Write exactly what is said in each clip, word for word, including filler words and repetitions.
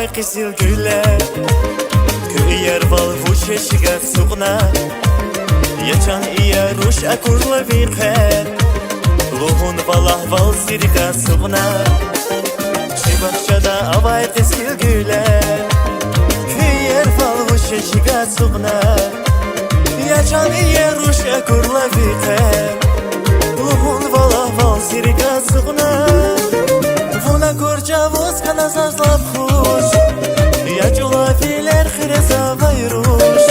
Къизилгуьллер, куь иервал вуч я, чигац ацукьна, я чан иер руш акурла ви къвер, лугьун вал агьвал зи рикӀ ацукьна. Чи бахчада авай къизилгуьллер, куь иервал вуч я, чигац ацукьна, я чан иер руш акурла ви къвер, лугьун вал агьвал зи рикӀ ацукьна. Вун акур чӀавуз хьана заз лап хуш, я чӀулавилер хире завай руш,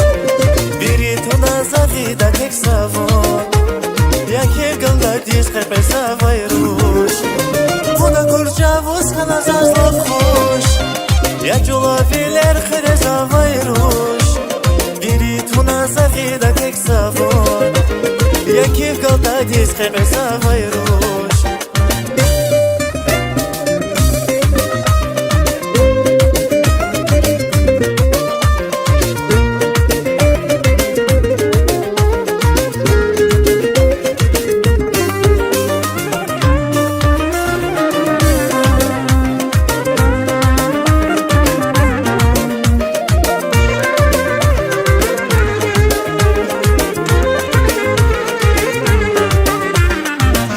вири туна за гъида тек са вун, я кив галдадиз къекъвез завай руш. Вун акур чӀавуз хьана заз лап хуш, я чӀулавилер хире завай руш, вири туна за гъида тек са вун, я кив галдадиз къекъвез завай руш.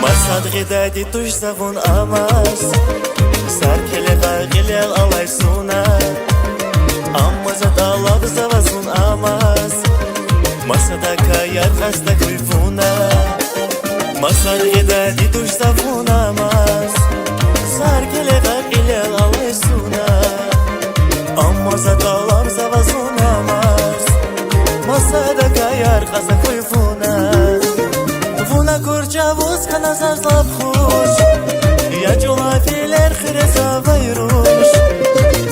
Масад гъидайди туш за вун амаз, сар келегъай гъилел алай суна, амма за тӀалабзава зун амаз, масадакай яргъаз тахьуй вуна. Масад гъидайди туш за вун амаз, сар келегъай гъилел алай суна, амма за тӀалабзава зун амаз, масадакай яргъаз тахьуй вуна. Вун акур чӀавуз хьана заз лап хуш, я чӀулавилер хире завай руш,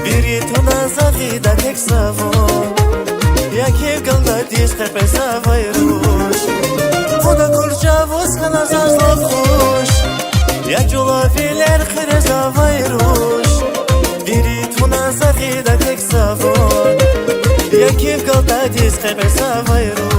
вири туна за гъида тек са вун, я кив галдадиз къекъвез завай руш. Вун акур чӀавуз хьана заз лап хуш, я чӀулавилер хире завай руш, вири туна за гъида тек са вун, я кив галдадиз къекъвез завай руш.